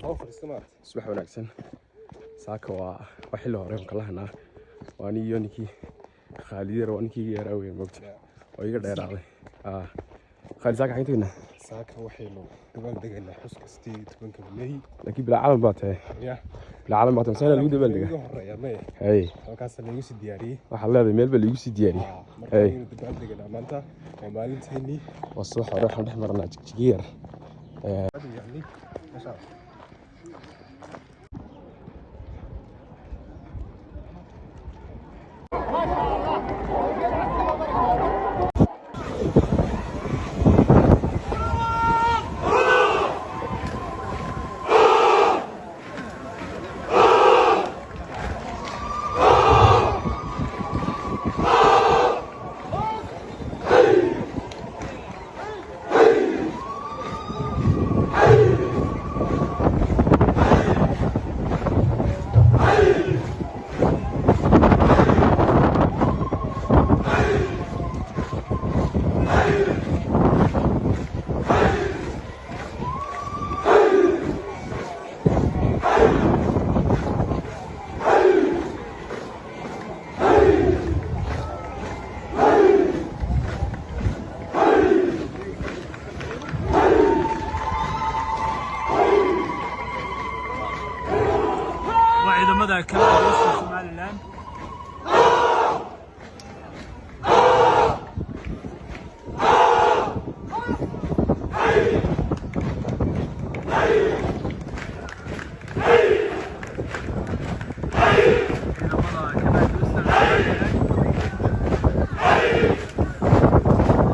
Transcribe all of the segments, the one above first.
Soo fadhiista maaragtay. Subax wanaagsan. Saaka waa xilli hore kala hanaa. Waa nin iyo ninkii Khaalid yar, waa ninkii iga yaraa weyn moogta oo iga dheeraaday. Khaalid, saaka xagee tegnaa? Saaka waxaynu dabaaldegaynaa xuska 18-ka May. Laakiin bilaa calan baa tahay. Ya. Bilaa calan baa tahay, masana lagu dabaaldega? Iga horeeya maye. Hay. Halkaasa laygu sii diyaariyey. Waxaad leedahay meel baa laigu sii diyaariyey. Marka Hey. waynu dabaaldegaynaa, maanta waa maalinteennii. Waa subax hore, waxaan dhex marnaa Jigjiga Yar. Yani masha Allah. Waa ciidamada kala hoosta Somaliland. Ciidamada kala hoosta Somaliland.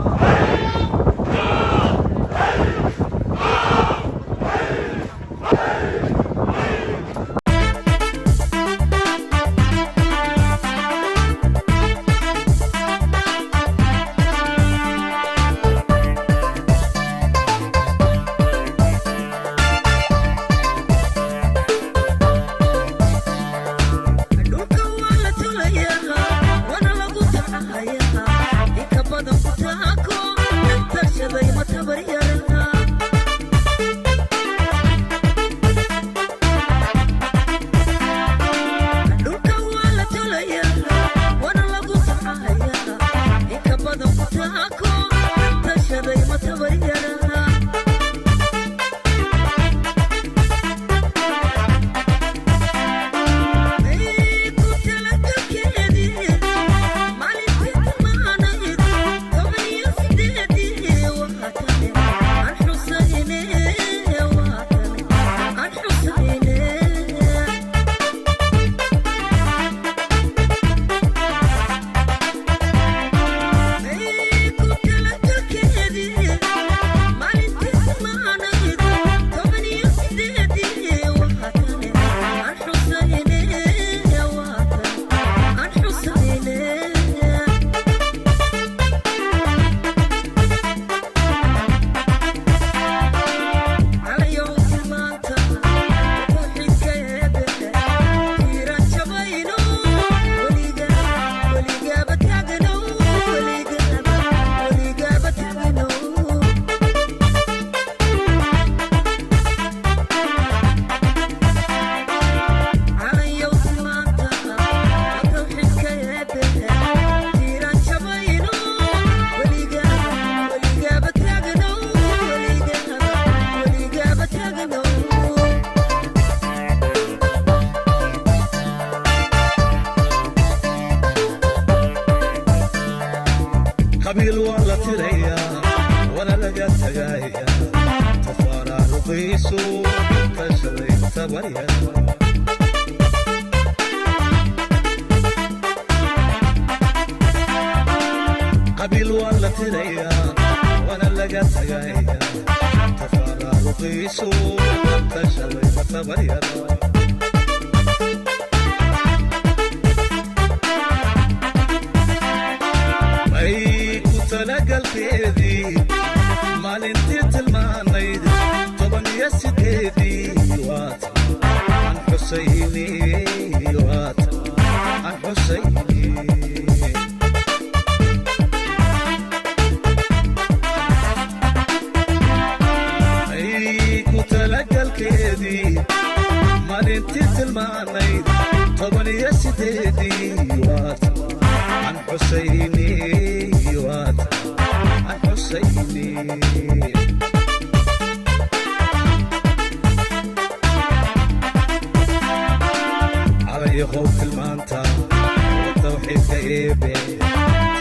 Dhulka waa la tolayaa, waana lagu tabcahayaa. Inka badan ku taako tashaday ma tabaryarana. Dhulka waa la tolayaa, waana lagu tabcahayaa. Inka badan ku taako tashaday ma tabaryarana. Ku talagalkeedii maalintii tilmaanayd 18-dii, waatan aan xusayne, waatan aan xusayne. Ku talagalkeedii maalintii tilmaanayd 18-dii, waatan aan xusayne, waatan aan xusayne. Calayow tilmaanta tawxiidka eebe, tiiraan jabayno weliga, weligaaba taagno, weligaaba, weligaaba taagno. Calayow tilmaanta tawxiidka eebe, tiiraan jabayno weliga, weligaaba taagno, weligaaba, weligaaba taagno. Qabiil waa la tirayaa, waana laga tagayaa. Tafaaraaruqiisu tashaday tabaryara. Qabiil waa la tirayaa, waana laga tagayaa. Tafaaraaruqiisu tashaday tabaryara. May ku talagalkeedii maalintii tilmaanayd 18-dii, waatan aan xusayni, waatan aan xusayni. Ay ku talagalkeedii. Maalintii tilmaanayd 18-dii waat aan xusayni, waat aan xusayni. Calayahow tilmaanta tawxiidka eebe,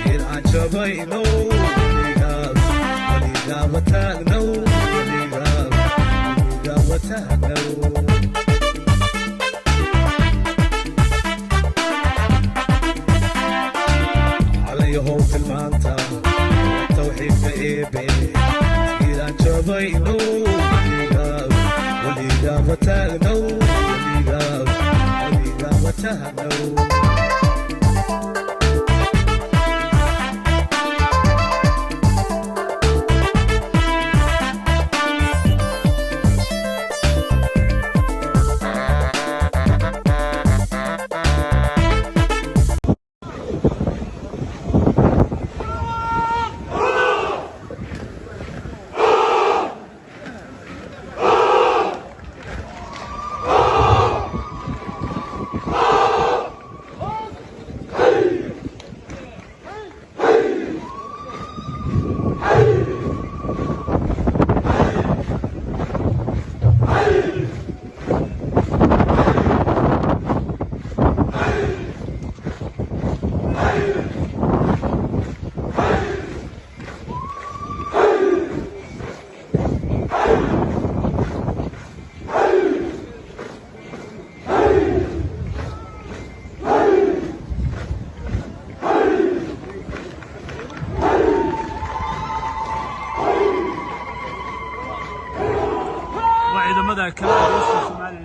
tiir aan jabayno weligaab, weligaaba taagnow, weligaab, weligaaba taagnow. Calayahow tilmaanta tawxiidka eebe, tiir aan jabayno weligaab, weligaaba taagnow, weligaab, weligaaba taagnow. Waa ciidamada kala duwan Somaliland.